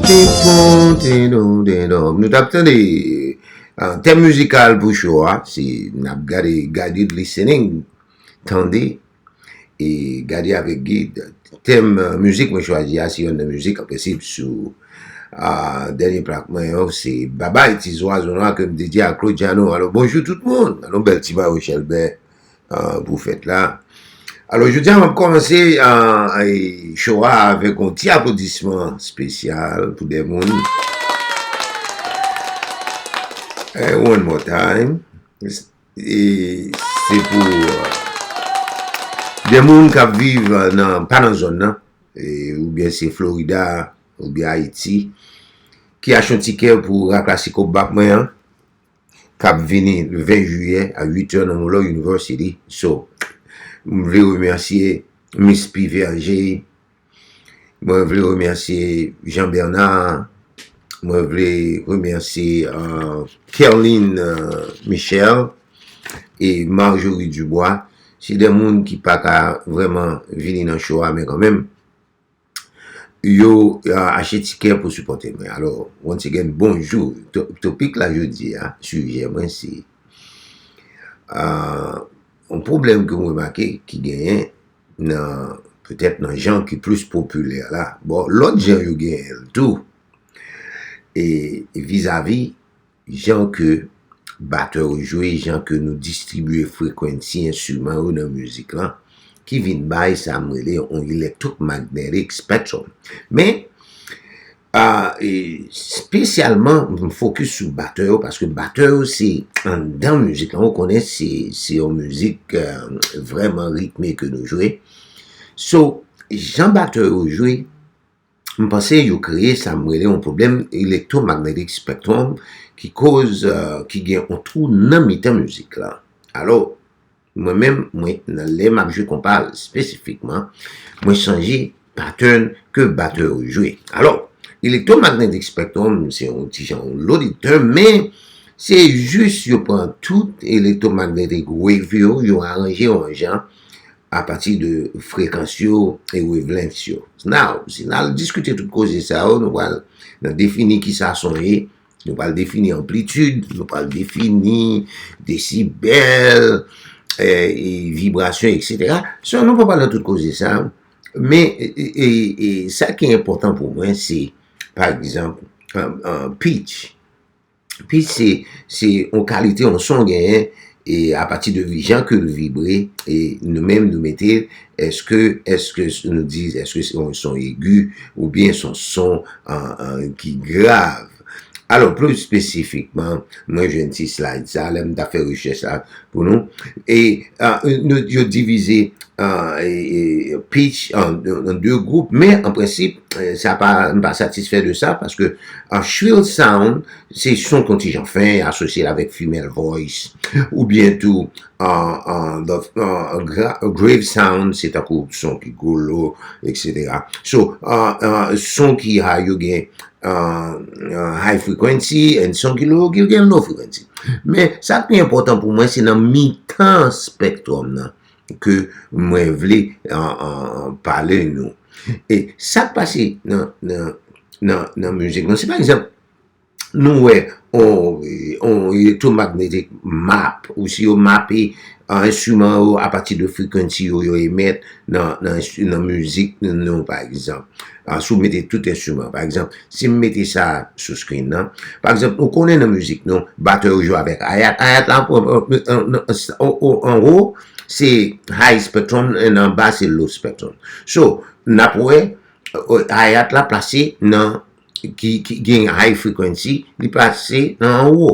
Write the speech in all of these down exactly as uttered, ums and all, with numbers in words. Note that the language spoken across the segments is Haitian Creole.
Nou t ap tande ah, tèm mizikal pou show a, se n ap gade, guided listening, tande, e gade avèk gid. Tèm ah, mizik mwen chwazi a, se youn nan mizik an prensip sou ah, dènye plak mwen yo, se Babay Ti Zwazo Nwa ke m dedye a Claude Jeannot. Alò, bonjou tout moun. Alò, bèl ti mayo Chèlbè ah, pou fèt la. Alò, jodi a, m ap kòmanse ah, e, show a avèk yon ti aplodisman espesyal pou de moun. Eh, one more time. E se pou ah, de moun k ap viv ah, nan, pa nan zòn nan, e, oubyen se Florida, oubyen Ayiti, ki achte yon tikè pou Rak Klasiko Bap mwen an, k ap vini le ven jiyè a uit è nan Monroe University. So, m vle remèsye Miss P Verger, mwen vle remèsye Jean Bernard, mwen vle remèsye ah, Kerline ah, Michel e Marjorie Dubois. Se de moun ki pa ka vrèman vini nan show a, men kanmenm, yo ah, achte tikè pou sipòte mwen. Alò, once again, bonjou. To- Topik la jodi a, sijè mwen se ah, yon pwoblèm ke m remake ki genyen nan, petèt nan jan ki plis popilè la. Bon, lòt jan yo genyen l tou. E vizavi jan ke batè yo jwe, jan ke nou distribye frequency enstriman yo nan mizik lan, ki vin bay sa m rele yon electromagnetic spectrum. Men, ah, e, espesyalman, m fokis sou batè yo, paske batè yo se anndan mizik lan, ou konnen se, se yon mizik eh, vrèman ritme ke nou jwe. So, jan batè yo jwe, m panse yo kreye sa m rele yon pwoblèm electromagnetic spectrum ki koz, eh, ki gen yon twou nan mitan mizik la. Alò, mwen menm, mwen, nan lè m ap jwe konpa espesifikman, mwen chanje pattern ke batè yo jwe. Alò, electromagnetic spectrum, se yon ti jan yon loaded term, men se jis yo pran tout electromagnetic wave yo, yo aranje yo an jan apati de frekans yo e wavelength yo. Now, si n al diskite tout koze sa yo, nou pral nan defini kisa son ye, nou pral defini anplitid, nou pral defini desibèl, eh, e vibrasyon, etsetera. So, nou pa pral nan tout koze sa yo, men e, e, e, e, sa ki enpòtan pou mwen, se, pa egzanp, eh, eh, pitch. Pitch se, se yon kalite yon son genyen, e apati de vi- jan ke l vibre, e nou menm nou mete l, èske, èske nou di, èske se yon son egi, oubyen se yon son an, an, ki grav. Alò, pli espesifikman, mwen jwenn ti slide sa, lè m t ap fè rechèch la pou nou, e ah, nou, yo divize ah, e, e, pitch an, an de gwoup, men an prensip, eh, sa pa, m pa satisfè de sa, paske ah, shrill sound, se son k yon ti jan fen, asosye l avèk female voice, oubyen tou ah, ah, the, ah, gra- grave sound, se tankou son ki golo, etsetera. So, ah, ah, son ki ha yo gen ah, ah, high frequency, and son ki lo, ki gen low frequency. Men sa ki pi enpòtan pou mwen, se nan mitan spectrum nan ke mwen vle ah, ah, pale nou. E sa k pase nan, nan, nan, nan mizik nou, se pa egzanp, nou wè on, on electromagnetic map, ou si yo mape ah, enstriman yo apati de frequency yo, yo emèt nan, nan, nan mizik nou, pa egzanp. Ah, si w mete tout enstriman, pa egzanp, si m mete sa sou screen nan, pa egzanp, ou konnen nan mizik nou, batè yo jwe avèk hi-hat. Hi-hat la, anwo, se high spectrum, and anba se low spectrum. So, n ap wè, eh, hi-hat la plase nan, ki, ki gen high frequency, li plase nan anwo.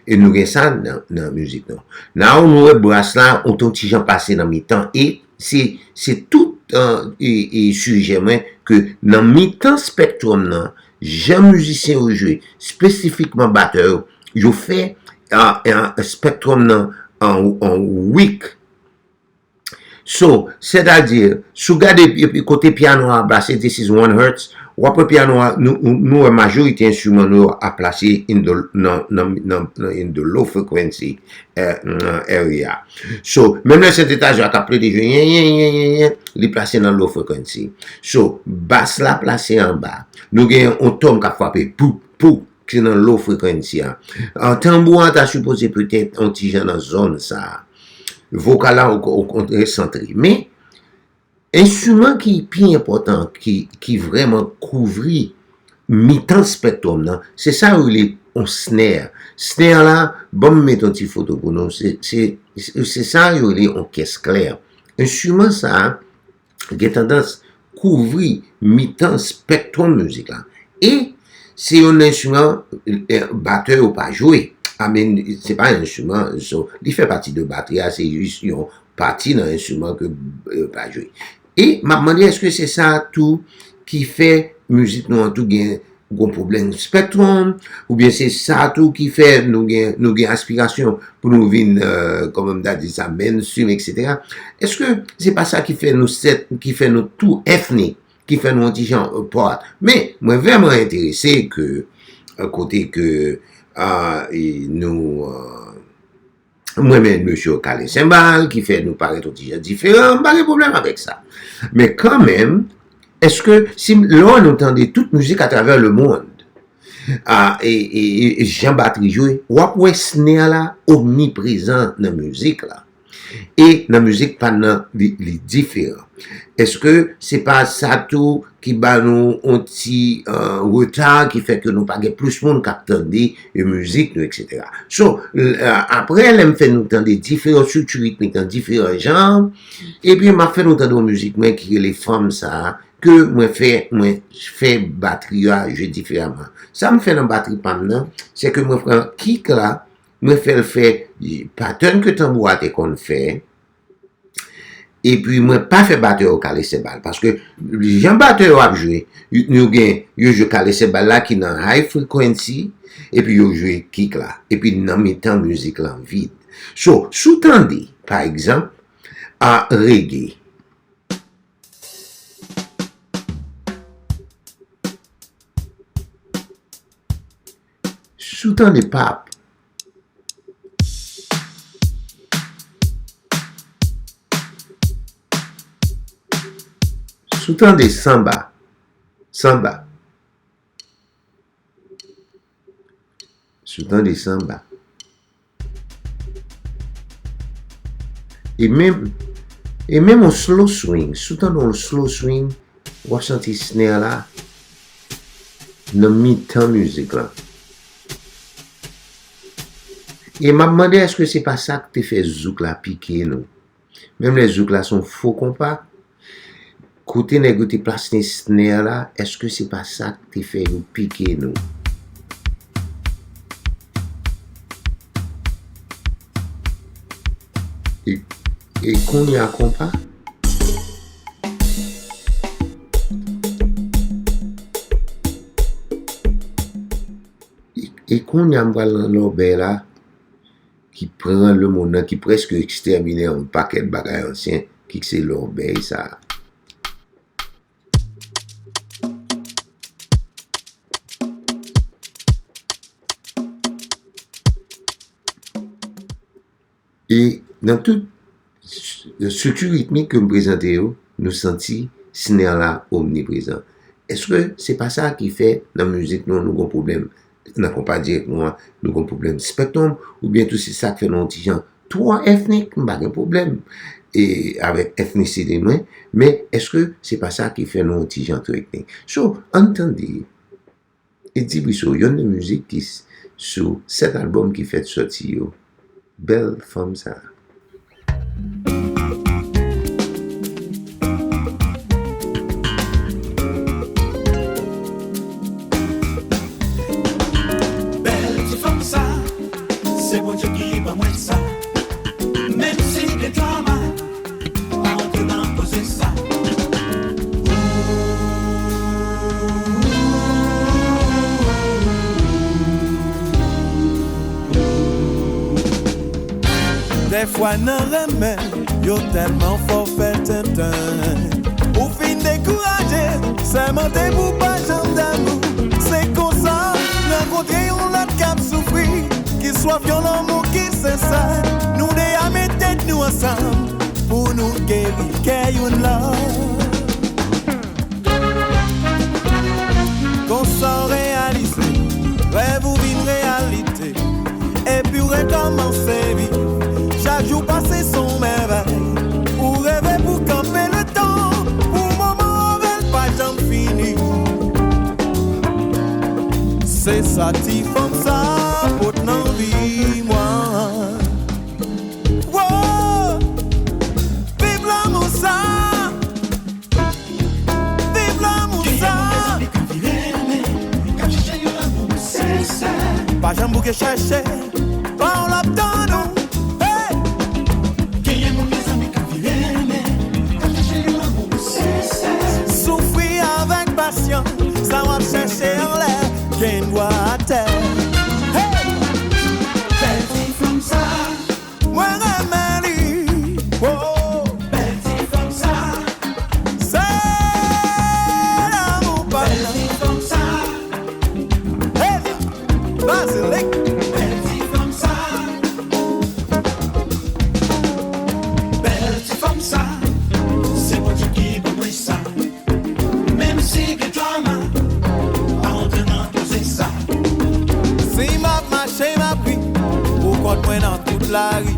E nou gen sa nan, nan mizik nou. Now nou wè bras la, ou ton ti jan pase nan mitan. E se, se tout eh, e, e sijè mwen ke nan mitan spectrum nan, jan mizisyen yo jwe, espesifikman batè yo, yo fè ah, ah, spectrum nan an, an weak. So, sètadi, si w gade pi- pi- kote pyano a plase, this is one hertz, w ap wè pyano a, nou, nou, nou wè majorite enstriman nou yo ap plase in the, nan, nan, nan, nan in the low frequency, eh, nan area. So, menm lè sentezayè a k ap plede jwe, yen, yen, yen, yen, yen, li plase nan low frequency. So, bas la plase anba. Nou gen yon tom k ap frape, pou, pou, ki nan low frequency a. An, tanbou an ta sipoze petèt yon ti jan nan zòn sa a. Vokal la, o, o kontrè, santre. Men, enstriman ki pi enpòtan, ki, ki vrèman kouvri mitan spectrum nan, se sa yo rele yon snare. Snare la, ban m met yon ti foto pou nou. Se, se, se, se sa yo rele yon kès klè. Enstriman sa a gen tandans kouvri mitan spectrum mizik la. E se yon enstriman, eh, batè yo pa jwe. I mean, se pa yon enstriman, so, li fè pati de batri a, se jis yon pati nan enstriman ke, eh, yo pa jwe. E m ap mande, èske se sa tou ki fè mizik nou an tou gen, gen pwoblèm spectrum, oubyen se sa tou ki fè nou gen, nou gen aspirasyon pou nou vin, eh, kòman m ta di sa, mainstream, et cetera? Èske se pa sa ki fè nou sèt, ki fè nou tou ethnic, ki fè nou yon ti jan apart? Men, mwen vrèman enterese ke, eh, kote ke, ah, e nou, eh, mwen menm mesye yo kale senbal, ki fè nou parèt yon ti jan diferan, m pa gen pwoblèm avèk sa. Men kanmenm, èske si lè nou tande tout mizik atravè lemonn, a, e, e, e, e jan batri jwe, w ap wè snare la omniprezan nan mizik la. E nan mizik pa n nan, li, li diferan. Èske se pa sa tou ki ba nou yon ti, eh, reta, ki fè ke nou pa gen plis moun k ap tande, eh, mizik nou, et cetera? So, l-, eh, apre, lè m fè nou tande diferan estrikti ritmik nan diferan jan, epi m ap fè nou tande yon mizik mwen ki rele Fanm Sa a, ke mwen fè, mwen fè batri a jwe diferaman. Sa m fè nan batri pa m nan, se ke mwen pran kick la, mwen fè l fè pattern ke tanbou a te konn fè, epi mwen pa fè batè yo kale senbal, paske jan batè yo ap jwe, yo, yo gen, yo jwe kale senbal la ki nan high frequency, epi yo jwe kick la, epi nan mitan mizik lan vid. So, si w tande, pa egzanp, a reggae, si w tande pop, si w tande sanba, sanba, si w tande sanba, e menm, e menm yon slow swing, si w tande yon slow swing, w ap santi snare la nan mitan mizik lan. E m ap mande, èske se pa sa k te fè zouk la pike nou? Menm lè zouk la se yon fo konpa, kote nèg yo te plase snare la, èske se pa sa k te fè yo pike nou? E, e kounye a konpa? E, e kounye a m pral nan lòbèy la, ki pran lemonn nan, ki prèske ekstèmine yon pakèt bagay ansyen, ki se lòbèy sa a. E nan tout estrikti ritmik ke m prezante yo, nou santi snare la omniprezan. Èske se pa sa ki fè nan mizik nou an nou gon pwoblèm, nan konpa dirèk nou an, nou gon pwoblèm spectrum, oubyen tou se sa k fè nou yon ti jan twò ethnic, m pa gen pwoblèm e avèk ethnicity mwen, men èske se pa sa ki fè nou yon ti jan twò ethnic? So, ann tande Eddy Brissot, yonn nan mizik ki s-, sou sèt albòm ki fèk sòti yo. Bèl fanm sa. Bèl ti fanm sa, se Bondye ki ban mwen sa. Menm si gen drama, pa rantre nan koze sa. Dèfwa nan renmen, yo tèlman fò fè tenten. Ou fin dekouraje, sèmante pou pa janm damou. Se konsa, rankontre yon lòt k ap soufri, ki swaf yon lanmou ki sensè. Nou de a met tèt nou ansanm pou nou geri kè youn lòt. Konsa w reyalize, rèv ou vin reyalite. Epi w rekòmanse viv. Chak jou pase s on mèvèy. Ou reve pou kanpe letan, pou moman avè l pa janm fini. Se sa ti fanm sa pot nan vi mwen. Wo! Viv lanmou sa! Viv lanmou sa! Pa janm bouke chèche, pa w l ap tann ou. Hey! Soufri avèk pasyans, sa w ap chèche anlè, gen dwa atè. Hey! Bèl ti fanm sa. Mwen renmen li. Oh. Bèl ti fanm sa. Se lanmou pa. Bèl ti fanm sa. Hey, Bazilik. Bèl ti fanm sa. Bèl ti fanm sa. Se Bondye ki ban mwen sa. Menm si gen drama, pa antre nan koze sa. Si m ap mache, m ap ri, ou konn mwen nan tout lari.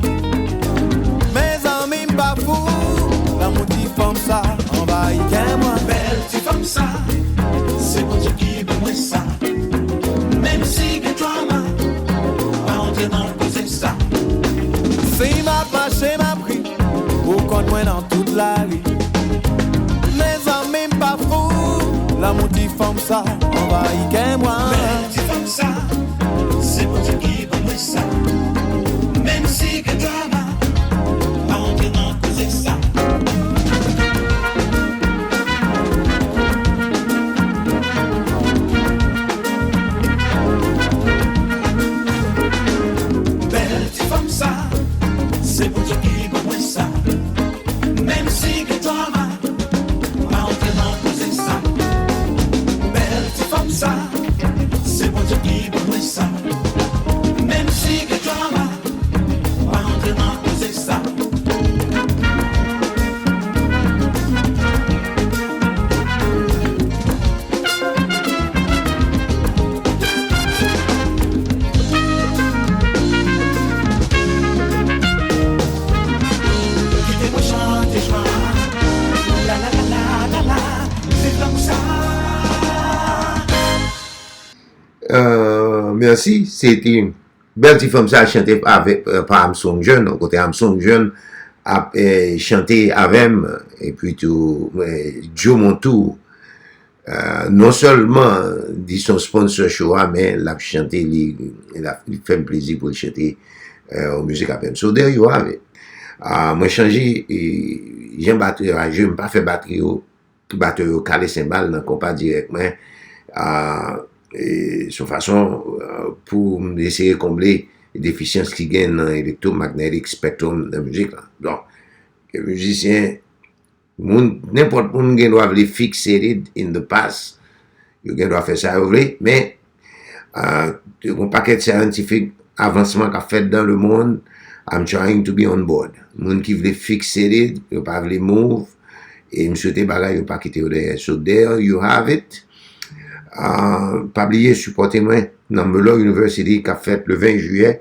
Mezanmi, m pa fou, lanmou ti fanm sa anvayi kè mwen. Bèl ti fanm sa, se Bondye ki ban mwen sa. Menm si gen drama, pa antre nan koze sa. Si m ap mache, m ap ri, ou konn mwen nan tout lari. Mezanmi, m pa fou, lanmou ti fanm sa anvayi kè mwen. Bèl ti fanm sa, se Bondye ki ban mwen sa. Menm si gen drama, pa antre nan koze sa. Bèl ti fanm sa, se Bondye ki ban mwen sa. Menm si gen drama, pa antre nan koze sa. Bèl ti fanm sa, se Bondye ki ban mwen sa. Menm si gen drama, pa antre nan koze sa. Kite mwen chante jwa. La, la, la, la, la, la. Viv lanmou sa. Euh, mèsi. Se te bèl ti fanm sa chante avèk, euh, pa Armstrong Jeune, kote Armstrong Jeune ap, euh, chante avè m, epi tou, euh, Joe Montour. Euh, non sèlman li se yon sponsor show a, men l ap chante, li, l ap, li fè m plezi pou l chante, euh, yon mizik avè m. So, there you have it. Ah, mwen chanje, e, jan batri yo a jwe, m pa fè batri yo, batè yo kale senbal nan konpa dirèk mwen. Ah, e, se yon fason, euh, pou m eseye konble defisyans ki gen nan electromagnetic spectrum nan mizik la. Donk, ke mizisyen, moun, nenpòt moun gen dwa vle fixated in the past. Yo gen dwa fè sa yo vle, men, ah, yon pakèt scientific avansman k ap fèt dans le monde, I'm trying to be on board. Moun ki vle fixated, yo pa vle move, e m swete bagay yo pa kite yo dèyè. So there you have it. Ah, pa bliye sipòte mwen nan Mellor University k ap fèt le ven jiyè.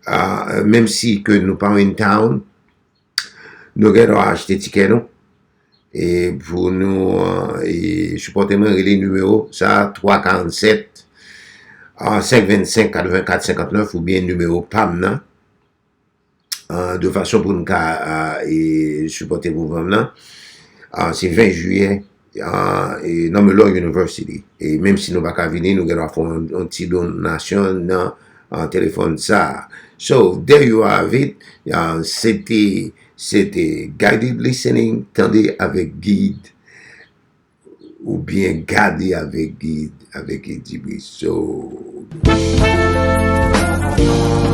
Ah, menm si ke nou pa in town, nou gen dwa achte tikè nou. E pou nou, e, sipòte mwen, rele nimewo sa, twa karannsèt, ah, senk vennsenk, katrevenkat, senkantnèf, oubyen nimewo pa m nan. Ah, de fason pou n ka, ah, e, sipòte mouvman m nan. Ah, se ven jiyè, ah, e, nan Mellor University. E menm si nou pa ka vini, nou gen dwa fè yon, yon ti donasyon nan, ah, telefòn sa a. So, there you have it. Ah, se te, se te Guided Listening, tande avèk gid, oubyen gade avèk gid, avèk Eddy Briseau. So,